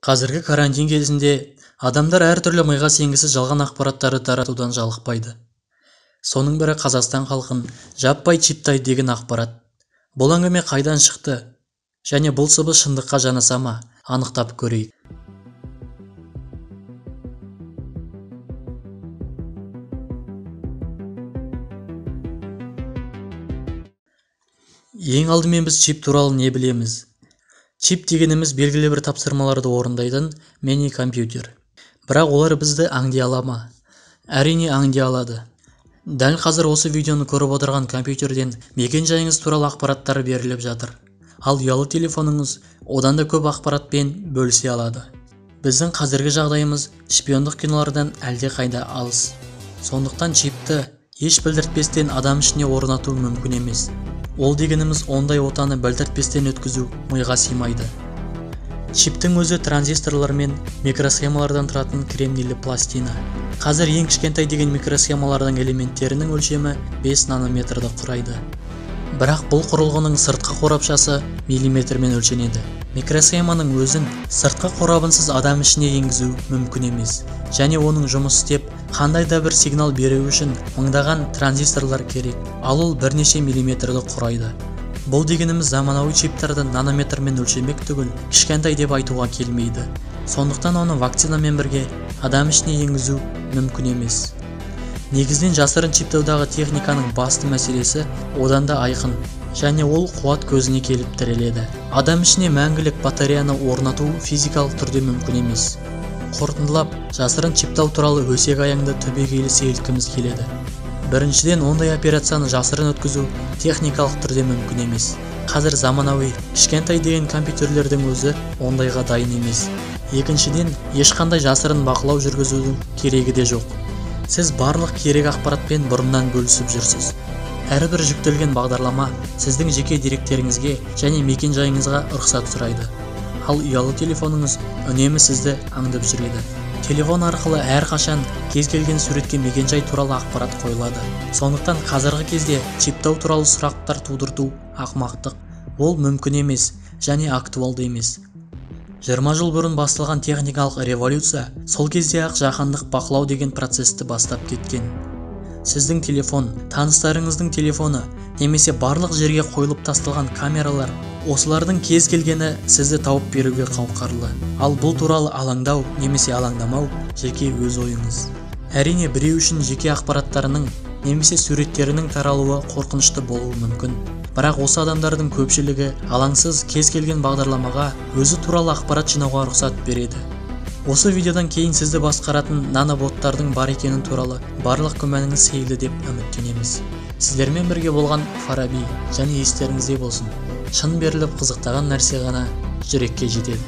Қазіргі карантин кезінде адамдар әртүрлі миға сенгісіз жалған ақпараттарды таратудан жалықпайды. Соның бірі Қазақстан халқын жаппай чиптайды деген ақпарат. Бұл әңгіме қайдан шықты және бұл сыбыс шындыққа жанаса ма, анықтап көрейік. Ең алдымен біз чип туралы не білеміз? Чип дегеніміз белгілі бір тапсырмаларды орындайтын мини-компьютер. Бірақ олар бізді аңди ала ма? Әрине аңди алады. Дәл қазір осы видеоны көріп отырған компьютерден мекен-жайыңыз туралы ақпараттар беріліп жатыр. Ал ұялы телефоныңыз одан да көп ақпаратпен бөлісе алады. Біздің қазіргі жағдайымыз шпиондық кинолардан әлде қайда алыс. Сондықтан чипті еш білдіртпестен адам ішіне орнату мүмкін емес. Ол дегеніміз ондай отаны білдіртпестен өткізу миға сыймайды. Чиптің өзі транзисторлар мен микросхемалардан тұратын кремнийлі пластина. Қазір ең кішкентай деген микросхемалардың элементтерінің өлшемі 5 нанометрді құрайды. Бірақ бұл құрылғының сыртқы қорапшасы миллиметрмен өлшенеді. Микросхеманың өзін сыртқы қорабынсыз адам ішіне енгізу мүмкін емес. Және оның жұмыс істеп, қандай да бір сигнал беру үшін мыңдаған транзисторлар керек, ал ол бірнеше миллиметрді құрайды. Бұл дегеніміз заманауи чиптарды нанометрмен өлшемек түгіл, кішкентай деп айтуға келмейді. Сондықтан оны вакцинамен бірге адам ішіне енгізу мүмкін емес. Негізінен жасырын чиптаудағы техниканың басты мәселесі одан да айқын, және ол қуат көзіне келіп тіреледі. Адам ішіне мәңгілік батареяны орнату физикалық түрде мүмкін емес. Қорытындылап, жасырын чиптау туралы өсек аяңды түбегейлі сейілткіміз келеді. Біріншіден, ондай операцияны жасырын өткізу техникалық түрде мүмкін емес. Қазір заманауи кішкентай деген компьютерлердің өзі ондайға дайын емес. Екіншіден, ешқандай жасырын бақылау жүргізудің керегі де жоқ. Сіз барлық керек ақпаратпен бұрыннан бөлісіп жүрсіз. Әрбір жүктелген бағдарлама сіздің жеке деректеріңізге және мекен-жайыңызға рұқсат сұрайды. Ал ұялы телефоныңыз үнемі сізді аңдып жүреді. Телефон арқылы әрқашан кез келген суретке мекен-жай туралы ақпарат қойылады. Сондықтан қазіргі кезде чиптау туралы сұрақтар тудырту ақымақтық. Ол мүмкін емес және актуалды емес. 20 жыл бұрын басталған техникалық революция сол кезде-ақ жаһандық бақылау деген процесті бастап кеткен. Сіздің телефон, таныстарыңыздың телефоны немесе барлық жерге қойылып тасталған камералар, осылардың кез келгені сізді тауып беруге қауқарлы. Ал бұл туралы алаңдау немесе алаңдамау жеке өз ойыңыз. Әрине, біреу үшін жеке ақпараттарының немесе суреттерінің таралуы қорқынышты болуы мүмкін. Бірақ осы адамдардың көпшілігі алаңсыз кез келген бағдарламаға өзі туралы ақпарат жинауға рұқсат береді. Осы видеодан кейін сізді басқаратын наноботтардың бар екені туралы барлық күмәніңіз сейілді деп үміттенеміз. Сіздермен бірге болған Фараби, және естеріңізде болсын, шын беріліп қызықтаған нәрсе ғана жүрекке жетеді.